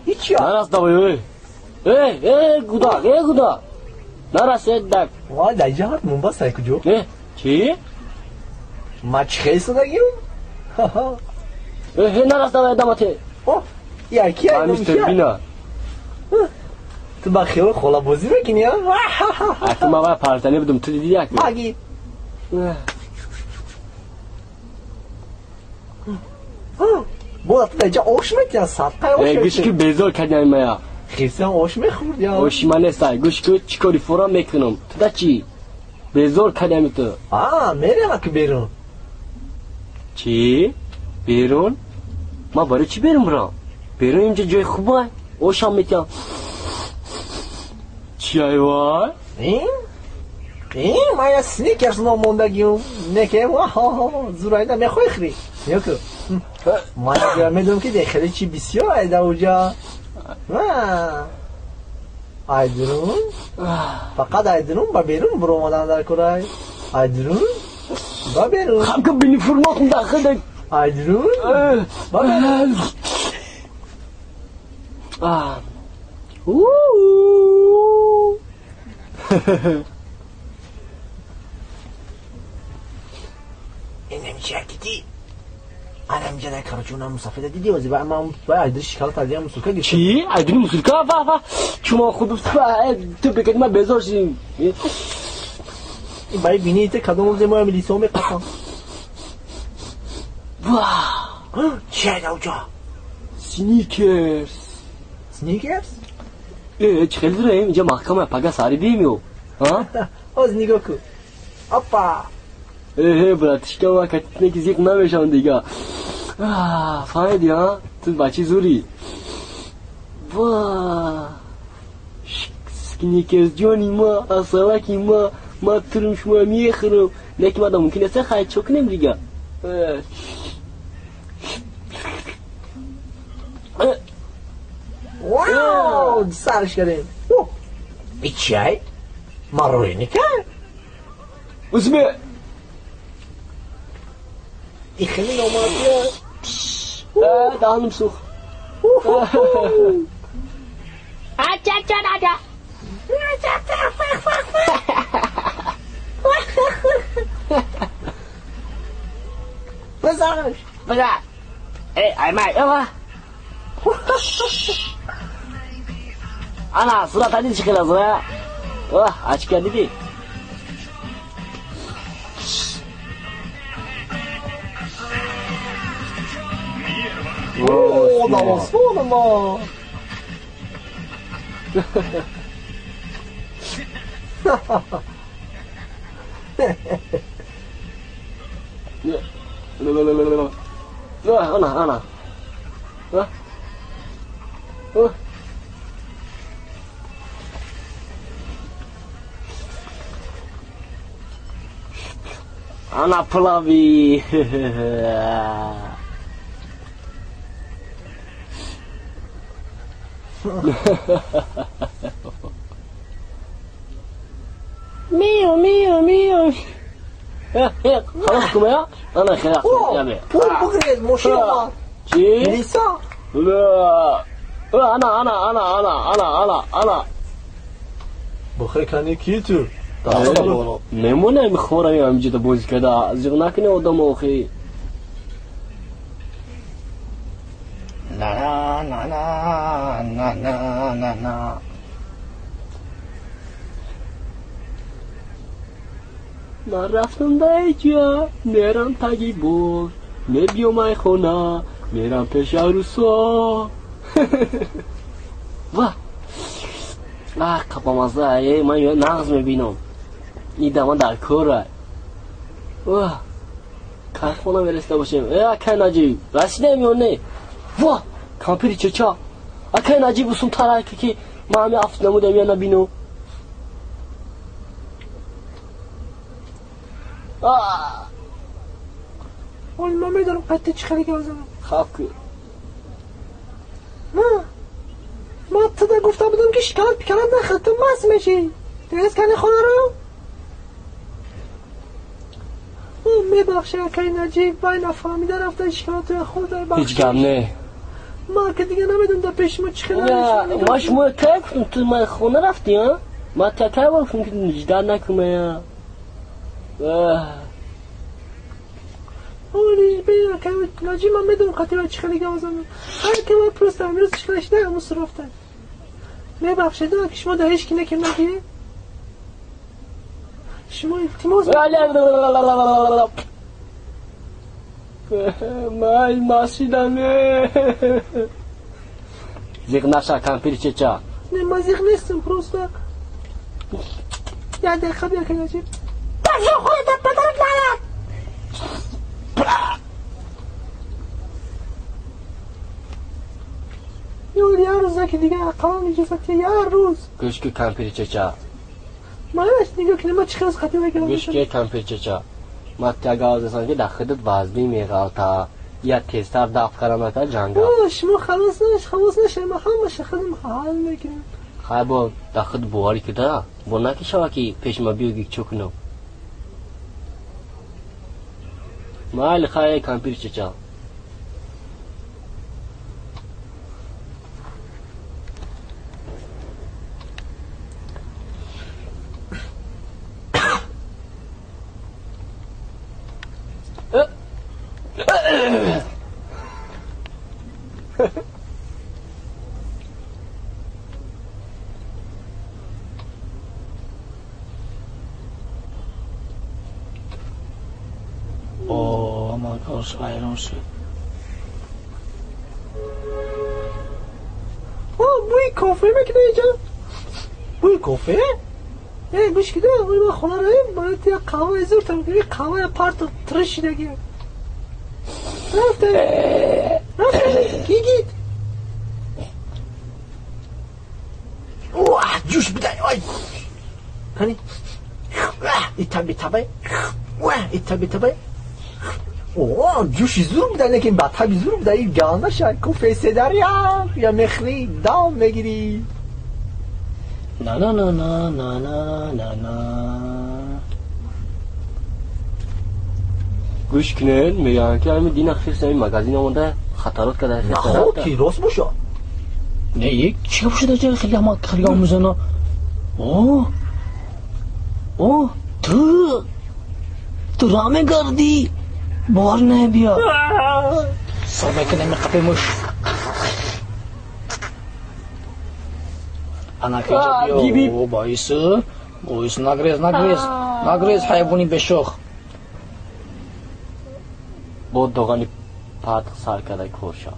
Ҳичи. Нарас давай, эй. Эй, эй, гудак, эй, гудак. Нарас, эй, дак. Вай, дар инҷа ҳарф мунбаст ай куҷо? Э, чӣ? Ма чӣ хел истодагим? Э, э, нарас давай, дамате. О, яки ай. Мистер Бина. Ту ба хиёл холабозӣ мекунӣ, а? Аку ма вай партани будум, ту диди як. Маги. Бола ту дар инҷа ош метиҳан, садқаи ош. Э, гӯш ки безор кардиам мая. Хирсиам ош мехӯрд я. Оши ма нестай. Гӯш ки чӣ кори фора мекунам. Ту да чӣ? Безор кардиами ту. А, мерем аки берун. Чӣ? Берун? Ма барои чӣ берун бирам? Берун инҷа ҷои хубай. Ошам метиҳам. Чӣ ай вай? Ин? Ин, ман я сникерс номондагиум. Некем, зурайда мехоҳӣ хӯрӣ? Нёку. Ман я медонам ки хеле чи бисёр ай дар уҷа. Айдурун? Фақат айдурун ба берун буромадан дар курай. Айдурун? Ба берун. Хамка бини фурмохум дар худак. Айдурун? Ба берун. Инам чиякити? Анам ҷа короче, унам мусафеда диди ози ба ман ба айдур шикала тадиям мусулка гирифта. Чӣ? Айдури мусулка? Ва ва. Чума худ ту бекати ма безор шидим. Ин барои бинии ту кадом рӯзе моя милисиҳо меқапам. Ва! Чи ай дар уҷа? Сникерс. Сникерс? Э, чӣ хеле зураем? Инҷа маҳкама, пага сари бием ё. А? Ҳоз нигоҳ кун. Опа! Э, братишка, ма катитне ки зиқ намешавам дига. Фаҳмиди, а? Ту бачи зури. Ва! Сникерс ҷони ма, асалаки ма, ма турм шумо мехӯрам. Не ки мада мумкин аст хай чо кунем дига. Вау, сарш кардем. И чай? Марориника? Узме. И хеле номардия. Даҳанам сӯхт. Ача-ча-ча. Бизанаш. Бизан. Эй, аймай, ава. Ана, сурат диди чӣ хел аст, а? Ваҳ, ачка диди? О, дар осмон ма. Ана, ана. Ана плави. Мио, мио, мио. Халос кумая? Ана хеле О, пул бугрез, мошин омад. Чӣ? Милиса. Ана, ана, ана, ана, ана, ана, ана. Бухай кани ки ту? Мемонем хӯрам ҳамҷида бозӣ карда. Зиқ накунӣ одам охи. На на на на на на на. Ман рафтам ба иҷа, мерам таги боғ, мебиём ай хона, мерам пеши арӯсо. Ва! А, қапамаза, э, ман ё нағз мебинам. Ин дама дар кора. Ва! Кай хона мерасида бошем? Э, акай Наҷиб, расидаем ё не? Ва! Кампири чеча. Акай Наҷиб усумтар ки ман ҳами афт намудам ё набинам. Ҳоли ман медонам қайта чӣ хеле гап занам. Хаб ку. Ман туда гуфта будам ки шикалат пикалат нахӯр, ту маст мешӣ. Тез кани хонаро? Мебахши, акай Наҷиб, вай нафаҳмида рафта шикалатоя хӯрда. Ҳеҷ гап не. Ман ки дига намедонам дар пеши мо чӣ хел. Ма шумо кай гуфтам, ту ман хона рафтӣ, а? Ма та кай гуфтам, ки ждать накунам? Наҷи, ман медонам қатива чӣ хеле гап занам. Ҳар ки ман просто амрӯз чӣ хеле шуда, амӯз рафтам. Мебахшед, ки шумо дар ҳеҷ ки некем нагиред. Шумо илтимос. Май машинам. Зиқ наша, кампир чеча. Не, ман зиқ нестам, просто як дақиқа бия, ка Наҷиб. Худат падарат лаънат. Ёр, як рӯз ки дига ақаллан иҷозат, як рӯз. Гӯш ки, кампир чеча. Манаш нигоҳ кунем, ман чӣ хел қатива гап. Гӯш ки, кампир чеча. Ма тя гап засан, ки дар худат вазбӣ меғалта. Я тезтар дафт карам нака ҷанга. Шумо халос наш, халос нашед, ман ҳамаша худам ҳал мекунам. Хай, бо дар худ боварӣ кида, бо накишава, ки пеши ма биёги, чӯ кунам. Майли, хай, кампир чеча. О, ама корш вайрон шуд. О, бӯи кофе мекунад инҷа. Бӯи кофе? Э, гӯш кида, ой, ман хона раем, бояд як қаҳваи зур там кунем, қаҳваи парту тришидаги. Рафтем. Рафтем. Гигит. Уah, ҷӯш бидай, ой. Кани. Итаби табай. Уah, итаби табай. О, ҷӯши зур бидай, лекин ба таби зур бидай, ганда шай, кофе седария, я мехри, дам мегирӣ. На на на на на на на на. Гӯш кунед, мегӯянд, ки ҳамин дина хирс ҳамин магазин омада, хатарот карда. Наход ки рост бошад. Не, як чӣ гап шуда ҷа, хеле ҳама хеле гап мезана. О! О, ту роҳ мегардӣ. Бовар набия. Сар мекунем қапи муш. Ана ки А, биби. биё, боис, боис, нагрез, нагрез, нагрез, ҳайвони бешох. Бо доғани патқ сар карда корша.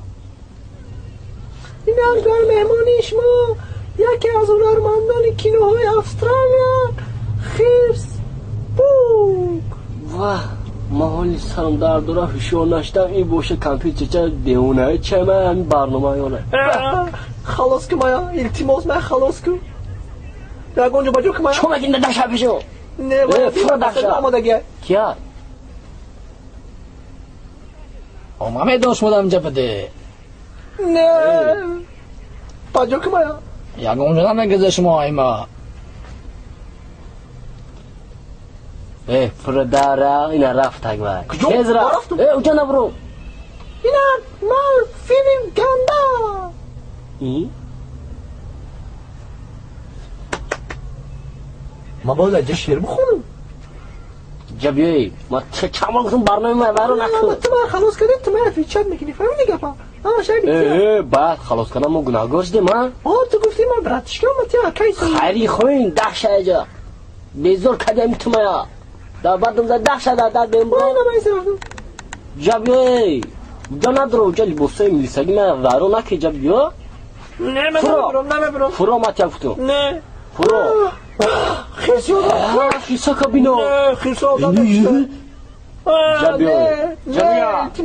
Инак дар меҳмонии шумо яке аз ҳунармандони киноҳои Австралия, Хирс Бук. Ва ман ҳоли сарам дард дора, ҳушёр нашудам. Ин боша, кампир чеча девона ча, ман ҳамин барнома ёна. Халос ку мая, илтимос, мая халос ку. Ягон ҷо ба ҷо ку мая. Чо мекунӣ, даша пешо? Не, Э, фура даша. омодагия. Кия? О, ман медонам, шумо дар инҷа буде. Не. Ба ҷо ку мая. Ягон ҷо намегирзе шумо айма. Э, фура дара, ина рафтак вай. Куҷо? Тез рафт. Рафтум. Э, уҷа набуро. Инак ман филм ганда. И? Ман бояд аҷа шеър бихонам. Ҷа биёй. Ма чанд бор гуфтам, барномаи ман вайрон накун. Ту ман халос кардӣ, ту ман отвечать мекунӣ, фаҳмидӣ гапа? Ҳама шай бития. Э, баъд халос кардам, мо гунаҳгор шудем, а? О, ту гуфтӣ ман братишка, ман ти акай. Хайри хоин, даҳша эҷа. Безор кардем тумая. Дар бадам за даҳша дар дар бем. Ой, на ман рафтам. Ҷа биёй. Ҷа надро, ҷа либосои милисагӣ ман вайрон накӣ, ҷа биё. Не, ман Фуро. намебурам, намебурам. Фуро, ма тя гуфтум. Не. Фуро. Хирс ёдам. Хирсака бино. Не, хирс одам. Ҷа биёй. Ҷа биё.